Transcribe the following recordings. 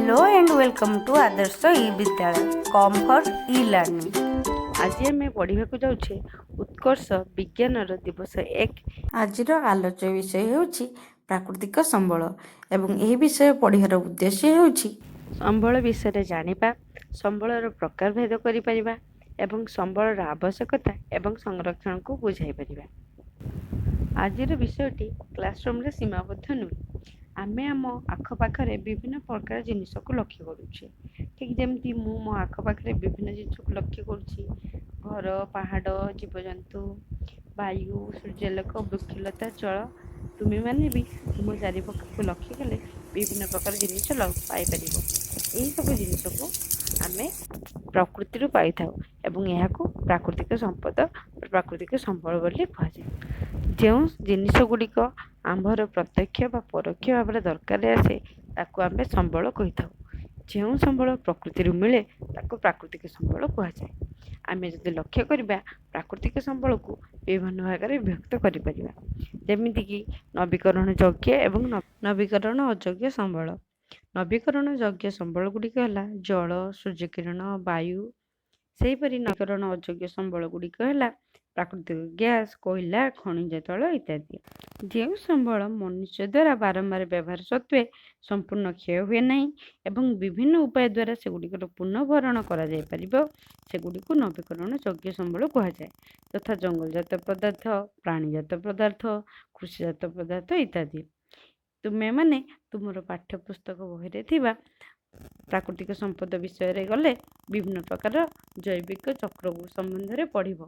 Hello and welcome to Adarsh e Vidyalaya com for e learning. ଆଜି ଆମେ ପଢ଼ିବାକୁ ଯାଉଛେ ଉତ୍କର୍ଷ ବିଜ୍ଞାନର ଦିବସ 1। ଆଜିର ଆଲୋଚ୍ୟ ବିଷୟ ହେଉଛି ପ୍ରାକୃତିକ ସମ୍ବଳ ଏବଂ ଏହି ବିଷୟ ପଢ଼ିବାର ଉଦ୍ଦେଶ୍ୟ ହେଉଛି ସମ୍ବଳ ବିଷୟରେ ଜାଣିବା, ସମ୍ବଳର ପ୍ରକାରଭେଦ କରିପାରିବା ଏବଂ ସମ୍ବଳର ଆବଶ୍ୟକତା ଏବଂ ସଂରକ୍ଷଣକୁ ବୁଝାଇ ପାରିବା। ଆଜିର ବିଷୟଟି କ୍ଲାସରୁମ୍ରେ ସୀମାବଦ୍ଧ ନୁହେଁ। ଆମେ ଆମ ଆଖପାଖରେ ବିଭିନ୍ନ ପ୍ରକାର ଜିନିଷକୁ ଲକ୍ଷ୍ୟ କରୁଛେ। ଠିକ୍ ଯେମିତି ମୁଁ ମୋ ଆଖପାଖରେ ବିଭିନ୍ନ ଜିନିଷକୁ ଲକ୍ଷ୍ୟ କରୁଛି: ଘର, ପାହାଡ଼, ଜୀବଜନ୍ତୁ, ବାୟୁ, ସୂର୍ଯ୍ୟାଲୋକ, ବୃକ୍ଷଲତା, ଜଳ। ତୁମେମାନେ ବି ତୁମ ଚାରିପାଖକୁ ଲକ୍ଷ୍ୟ କଲେ ବିଭିନ୍ନ ପ୍ରକାର ଜିନିଷ ପାଇପାରିବ। ଏହିସବୁ ଜିନିଷକୁ ଆମେ ପ୍ରକୃତିରୁ ପାଇଥାଉ ଏବଂ ଏହାକୁ ପ୍ରାକୃତିକ ସମ୍ପଦ, ପ୍ରାକୃତିକ ସମ୍ବଳ ବୋଲି କୁହାଯାଏ। ଯେଉଁ ଜିନିଷ ଗୁଡ଼ିକ ଆମ୍ଭର ପ୍ରତ୍ୟକ୍ଷ ବା ପରୋକ୍ଷ ଭାବରେ ଦରକାରରେ ଆସେ, ତାକୁ ଆମେ ସମ୍ବଳ କହିଥାଉ। ଯେଉଁ ସମ୍ବଳ ପ୍ରକୃତିରୁ ମିଳେ, ତାକୁ ପ୍ରାକୃତିକ ସମ୍ବଳ କୁହାଯାଏ। ଆମେ ଯଦି ଲକ୍ଷ୍ୟ କରିବା, ପ୍ରାକୃତିକ ସମ୍ବଳକୁ ବିଭିନ୍ନ ଭାଗରେ ବିଭକ୍ତ କରିପାରିବା, ଯେମିତିକି ନବୀକରଣ ଯୋଗ୍ୟ ଏବଂ ନବୀକରଣ ଅଯୋଗ୍ୟ ସମ୍ବଳ। ନବୀକରଣ ଯୋଗ୍ୟ ସମ୍ବଳ ଗୁଡ଼ିକ ହେଲା ଜଳ, ସୂର୍ଯ୍ୟକିରଣ, ବାୟୁ। ସେହିପରି ନବୀକରଣ ଅଯୋଗ୍ୟ ସମ୍ବଳ ଗୁଡ଼ିକ ହେଲା ପ୍ରାକୃତିକ ଗ୍ୟାସ୍, କୋଇଲା, ଖଣିଜ ତୈଳ ଇତ୍ୟାଦି। ଯେଉଁ ସମ୍ବଳ ମନୁଷ୍ୟ ଦ୍ୱାରା ବାରମ୍ବାର ବ୍ୟବହାର ସତ୍ତ୍ୱେ ସମ୍ପୂର୍ଣ୍ଣ କ୍ଷୟ ହୁଏ ନାହିଁ ଏବଂ ବିଭିନ୍ନ ଉପାୟ ଦ୍ୱାରା ସେଗୁଡ଼ିକର ପୁନଃଭରଣ କରାଯାଇପାରିବ, ସେଗୁଡ଼ିକୁ ନବୀକରଣ ଯୋଗ୍ୟ ସମ୍ବଳ କୁହାଯାଏ, ଯଥା ଜଙ୍ଗଲଜାତ ପଦାର୍ଥ, ପ୍ରାଣୀଜାତ ପଦାର୍ଥ, କୃଷିଜାତ ପଦାର୍ଥ ଇତ୍ୟାଦି। ତୁମେମାନେ ତୁମର ପାଠ୍ୟପୁସ୍ତକ ବହିରେ ଥିବା ପ୍ରାକୃତିକ ସମ୍ପଦ ବିଷୟରେ ଗଲେ ବିଭିନ୍ନ ପ୍ରକାର ଜୈବିକ ଚକ୍ରକୁ ସମ୍ବନ୍ଧରେ ପଢ଼ିବ,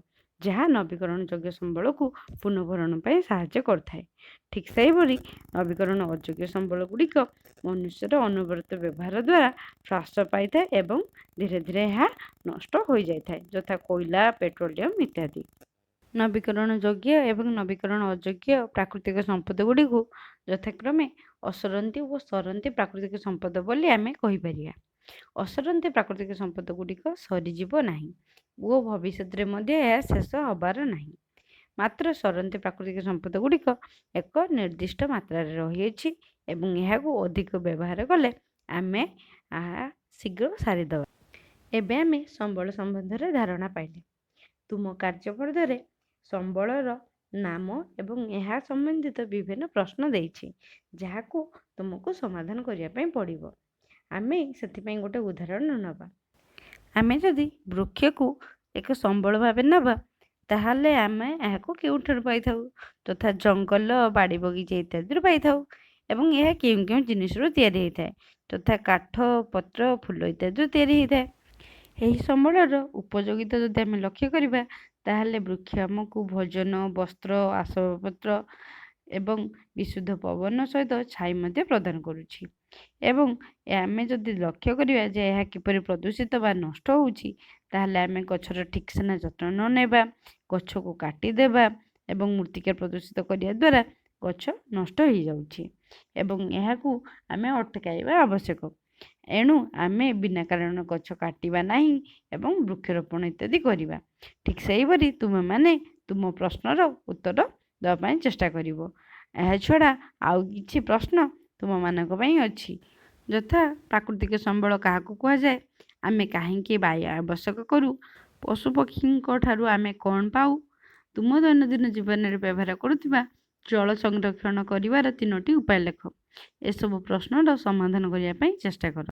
ଯାହା ନବୀକରଣ ଯୋଗ୍ୟ ସମ୍ବଳକୁ ପୁନଃଭରଣ ପାଇଁ ସାହାଯ୍ୟ କରିଥାଏ। ଠିକ୍ ସେହିପରି ନବୀକରଣ ଅଯୋଗ୍ୟ ସମ୍ବଳ ଗୁଡ଼ିକ ମନୁଷ୍ୟର ଅନବରତ ବ୍ୟବହାର ଦ୍ୱାରା ହ୍ରାସ ପାଇଥାଏ ଏବଂ ଧୀରେ ଧୀରେ ଏହା ନଷ୍ଟ ହୋଇଯାଇଥାଏ, ଯଥା କୋଇଲା, ପେଟ୍ରୋଲିୟମ ଇତ୍ୟାଦି। ନବୀକରଣ ଯୋଗ୍ୟ ଏବଂ ନବୀକରଣ ଅଯୋଗ୍ୟ ପ୍ରାକୃତିକ ସମ୍ପଦ ଗୁଡ଼ିକୁ ଯଥାକ୍ରମେ ଅସରନ୍ତି ଓ ସରନ୍ତି ପ୍ରାକୃତିକ ସମ୍ପଦ ବୋଲି ଆମେ କହିପାରିବା। ଅସରନ୍ତି ପ୍ରାକୃତିକ ସମ୍ପଦ ଗୁଡ଼ିକ ସରିଯିବ ନାହିଁ ଓ ଭବିଷ୍ୟତରେ ମଧ୍ୟ ଏହା ଶେଷ ହେବାର ନାହିଁ। ମାତ୍ର ସରନ୍ତି ପ୍ରାକୃତିକ ସମ୍ପଦ ଗୁଡ଼ିକ ଏକ ନିର୍ଦ୍ଦିଷ୍ଟ ମାତ୍ରାରେ ରହିଅଛି ଏବଂ ଏହାକୁ ଅଧିକ ବ୍ୟବହାର କଲେ ଆମେ ଏହା ଶୀଘ୍ର ସାରିଦେବା। ଏବେ ଆମେ ସମ୍ବଳ ସମ୍ବନ୍ଧରେ ଧାରଣା ପାଇଲେ। ତୁମ କାର୍ଯ୍ୟଫର୍ଦ୍ଦରେ ସମ୍ବଳର ନାମ ଏବଂ ଏହା ସମ୍ବନ୍ଧିତ ବିଭିନ୍ନ ପ୍ରଶ୍ନ ଦେଇଛି, ଯାହାକୁ ତୁମକୁ ସମାଧାନ କରିବା ପାଇଁ ପଡ଼ିବ। ଆମେ ସେଥିପାଇଁ ଗୋଟେ ଉଦାହରଣ ନେବା। ଆମେ ଯଦି ବୃକ୍ଷକୁ ଏକ ସମ୍ବଳ ଭାବେ ନେବା, ତାହେଲେ ଆମେ ଏହାକୁ କେଉଁଠାରୁ ପାଇଥାଉ? ଯଥା ଜଙ୍ଗଲ, ବାଡ଼ି ବଗିଚା ଇତ୍ୟାଦିରୁ ପାଇଥାଉ। ଏବଂ ଏହା କେଉଁ କେଉଁ ଜିନିଷରୁ ତିଆରି ହୋଇଥାଏ? ଯଥା କାଠ, ପତ୍ର, ଫୁଲ ଇତ୍ୟାଦିରୁ ତିଆରି ହୋଇଥାଏ। ଏହି ସମ୍ବଳର ଉପଯୋଗିତା ଯଦି ଆମେ ଲକ୍ଷ୍ୟ କରିବା, ତାହେଲେ ବୃକ୍ଷ ଆମକୁ ଭୋଜନ, ବସ୍ତ୍ର, ଆସବାବପତ୍ର ଏବଂ ବିଶୁଦ୍ଧ ପବନ ସହିତ ଛାଇ ମଧ୍ୟ ପ୍ରଦାନ କରୁଛି। ଏବଂ ଆମେ ଯଦି ଲକ୍ଷ୍ୟ କରିବା ଯେ ଏହା କିପରି ପ୍ରଦୂଷିତ ବା ନଷ୍ଟ ହେଉଛି, ତାହେଲେ ଆମେ ଗଛର ଠିକ୍ ସିନା ଯତ୍ନ ନ ନେବା, ଗଛକୁ କାଟିଦେବା ଏବଂ ମୃତ୍ତିକା ପ୍ରଦୂଷିତ କରିବା ଦ୍ୱାରା ଗଛ ନଷ୍ଟ ହୋଇଯାଉଛି ଏବଂ ଏହାକୁ ଆମେ ଅଟକାଇବା ଆବଶ୍ୟକ। ଏଣୁ ଆମେ ବିନା କାରଣ ଗଛ କାଟିବା ନାହିଁ ଏବଂ ବୃକ୍ଷରୋପଣ ଇତ୍ୟାଦି କରିବା। ଠିକ୍ ସେହିପରି ତୁମେମାନେ ତୁମ ପ୍ରଶ୍ନର ଉତ୍ତର ଦେବା ପାଇଁ ଚେଷ୍ଟା କରିବ। ଏହା ଛଡ଼ା ଆଉ କିଛି ପ୍ରଶ୍ନ ତୁମମାନଙ୍କ ପାଇଁ ଅଛି, ଯଥା ପ୍ରାକୃତିକ ସମ୍ବଳ କାହାକୁ କୁହାଯାଏ? ଆମେ କାହିଁକି ବାୟୁ ଆବଶ୍ୟକ କରୁ? ପଶୁପକ୍ଷୀଙ୍କ ଠାରୁ ଆମେ କ'ଣ ପାଉ? ତୁମ ଦୈନନ୍ଦିନ ଜୀବନରେ ବ୍ୟବହାର କରୁଥିବା ଜଳ ସଂରକ୍ଷଣ କରିବାର ତିନୋଟି ଉପାୟ ଲେଖ। ଏସବୁ ପ୍ରଶ୍ନର ସମାଧାନ କରିବା ପାଇଁ ଚେଷ୍ଟା କର।